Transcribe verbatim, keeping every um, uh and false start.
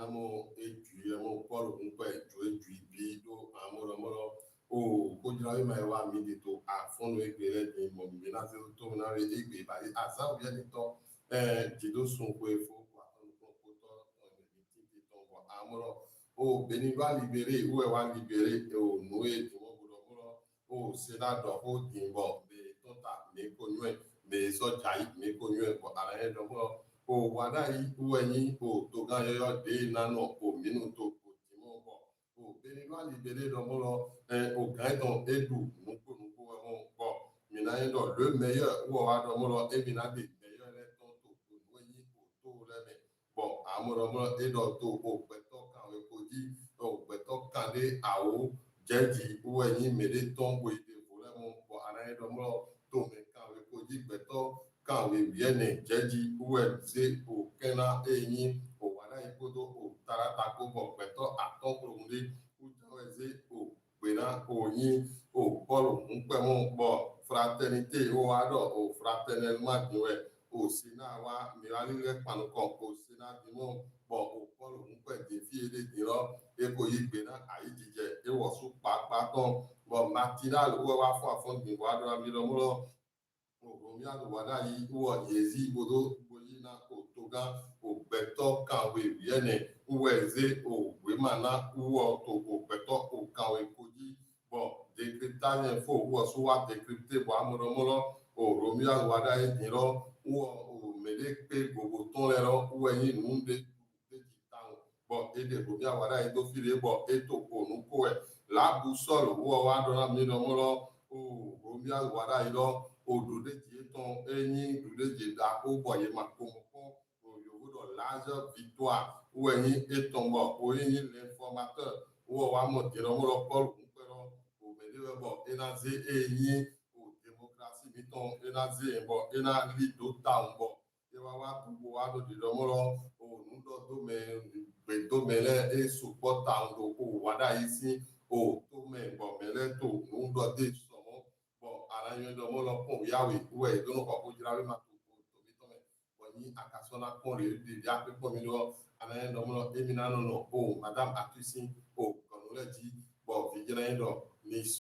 Amɔ eju yɛ mɔ Pɔlu ŋkpɛ ju eju bi ɖo amɔ ɖɔ mɔ ɖɔ o ko jra yi ma yi wa mi de to afɔnu egbe lɛ din mɔ mi na se to mi na be egbe ba yi azan yɛ ni tɔ ɛ jido sun ko efo ko atɔ nu ko ko tɔ ɛ mi ti ti tɔ bɔ amɔ ɖɔ o beni va libéré wɛ wa libéré o nu e ti mɔ ko ɖɔ mɔ ɖɔ o sena ɖɔ ko din bɔ mɛ tɔ ta mɛ ko nyuɛ mɛ sɔ dza yi mɛ ko nyuɛ bɔ ala yɛ ɖɔ mɔ ɖɔ o wa ɖa yi wɛ nyi o togan yɔyɔ ɖe na nɔ o minu to o ti mɔ bɔ o beni va libéré ɖɔ mɔ ɖɔ ɛ o gan etɔn e ɖu nukpo nukpo wɛ mɔ bɔ mi na yɛ ɖɔ le meilleur wɔ wa ɖɔ mɔ ɖɔ e mi na de meilleur lɛ tɔn to o nu e nyi o to lɛ mɛ bɔ amɔ ɖɔ mɔ ɖɔ e ɖɔ to o gbɛtɔ kan wɛ ko ji o gbɛtɔ kan ɖe awo jɛji wɛ nyi mɛ ɖe tɔn bo yi ɖe vo lɛ mɔ bɔ ana yɛ ɖɔ mɔ ɖɔ to mɛ kan wɛ ko ji gbɛtɔ kan wɛ wiɛ nɛ jɛji wɛ ze o kɛna e nyi o wa ɖa yi kodo o tarata ko bɔ gbɛtɔ atɔn klo ŋu ɖe kujan wɛ ze o gbena o nyi o Pɔlu ŋkpɛmɔ bɔ fraternité o wa ɖɔ o fraternellement din wɛ o sina wa mi wa li lɛ kpanukɔ o sina din mɔ bɔ o Pɔlu ŋkpɛ din fi e ɖe din lɔ e ko yi gbena ayi jijɛ e wɔ su kpakpa tɔn bɔ Matinal wɛ wa fɔ afɔn din wa ɖɔ ami lɔ mɔ lɔ o Romuald wa ɖa yi wɔ yezi bodo bo yi na o togan o gbɛtɔ kan wɛ wiɛ nɛ wɛ ze o wema na wɔ to o gbɛtɔ o kan wɛ ko ji bɔ décryptage info wɔ su wa décrypter bɔ amɔ ɖɔ mɔ lɔ o Romuald wa ɖa yi din lɔ wɔ o mɛ ɖe kpe gogo tɔn lɛ lɔ wɛ nyi nu ɖe ɖe ji ta o bɔ e ɖe Romuald wa ɖa yi do fi ɖe bɔ e to o nu ko wɛ La Boussole wɔ wa ɖɔ na mi ɖɔ mɔ lɔ o Romuald wa ɖa yi lɔ o ɖu ɖe ji etɔn e nyi ɖu ɖe ji ɖa ko bɔ ye ma ko mɔ kpɔn o yovo ɖɔ large victoire wɛ nyi etɔn bɔ o ye nyi l'informateur wɔ wa mɔ din lɔ mɔ lɔ Pɔlu ŋkpɛ lɔ o mɛ ɖe wɛ bɔ e na ze e nyi o démocratie mi tɔn e na ze bɔ e na li do ta bɔ e wa wa gbogbo wa ɖo ɖiɖɔ mɔ lɔ o nu ɖɔ do mɛ gbe do mɛ lɛ e sukpɔ ta ɖo o wa ɖa yi si o to mɛ bɔ mɛ lɛ to nu ɖɔ de sɔmɔ bɔ ana yɔ ɖɔ mɔ lɔ kpɔn yawe wɛ do nɔ kɔ ko jra we ma to o to mi tɔn mɛ bɔ ni akasɔ na kpɔn le ɖe ɖe akpe kpɔn mi lɔ ana yɔ ɖɔ mɔ lɔ emi na nɔ nɔ o madame Atusi o kɔnu lɛ ji bɔ vi jra yɛ ɖɔ ni